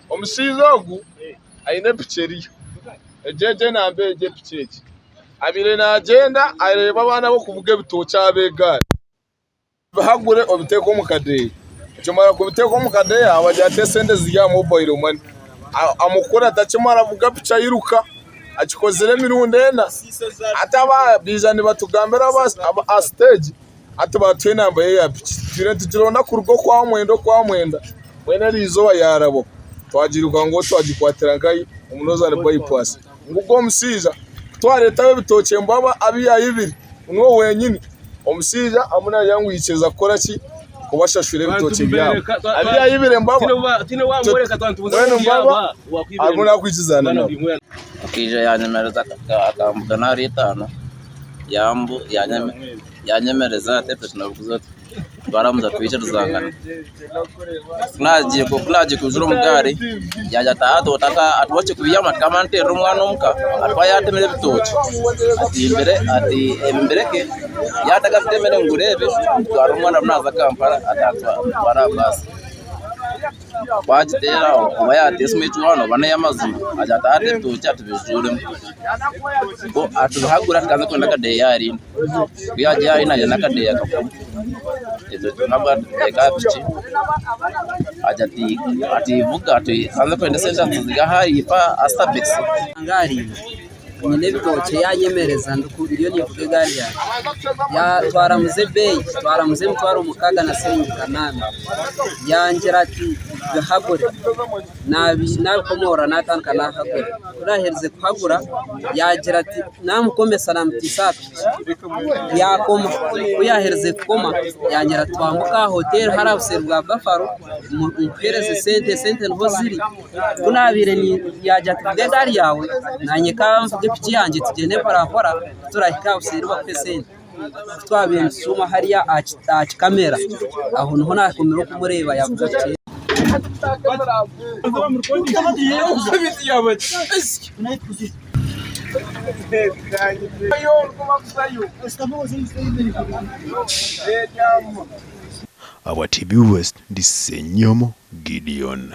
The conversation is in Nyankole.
Omushaija ogu aine epiki eriyo. Egi egi enamba egi epiki egi. Abaire naagyenda areeba abaana abarikuvuga ebitookye aha b'egaari. Obihagure obiteeke omu kadeeya. Okimara kubiteeka omu kadeeya abagira ati esente ziri aha mobile money. Amukurata akimara avuga piki airuka. Akikozire emirundi ena. Hati aba baija nibatugambira aha siteegi hati baatuha enamba ye ya piki. Tutwire nitugironda kuruga okwamwenda okwamwenda mbwenu eriizooba yaarabwaho. Twagiruka ngu twagikwatira nkahi omu Northern Bypass. Ngu ogwo omushaija ku twareetaho ebitookye ngu abu yaayibire niwe wenyini, omushaija arimu naagira ngu yaikiriza kukora ki? Kubashashura ebitookye byabo. Abu yaayibire mbaba, mbwenu mbaba arimu naakwikirizana nabo. Akaija yanyemereza akambuga nahari etaano yanyemereza ati epiki nobuguza ota? Twaramuza twikirizangana. Ku naagiire kwijura omu gaari yaagira ati hati otaka kubihama nkaba nteerera omwana omuka ahakuba yaatemire ebitookye atimbire ati ebi mbireke yaaba atakabitemire ngure ebi ntware omwana naaza Kampala atantware aha baasi. Twagiteera oba yaateera esimu ekihwani oba n'ey'amazima agira ati hati ebitookye atubijuuremu atubihagure ati kanze kwenda akadeeya yarinda. Ku yaagiire yarinda naija n'akadeeya kakuru ebitookye nabwo atubiteeka aha piki agira ati vuga kanze kwenda esente nituziiha aha stabex. Nyine ebitookye yanyemereza ndiyo ninvuga egaari yangye twaramuza ebeeyi twaramuza emitwaro 6 na siringi kanaana yangira ati bihagure nabikomoorora natandika nahagura ku naherize kuhagura yagira ati namukomesa namutiisa aha piki yakoma ku yaherize kukoma yangira ati twambuke aha hoteeri hariya obuseeri bwa Buffalo nkuheereze sente, esente niho ziri. Ku naabaire yaagira ati vuga egaari yaawe, naanye ka nvuge piki yangye tugyende mporampora ku turahika aha buseeri bakuhe esente. Ku twabaire nitucuuma hariya aha kikamera, aho niho naakomire okumureeba yaavuga piki ye. Ahabwa TV West, ndi Ssenyomo Gideon.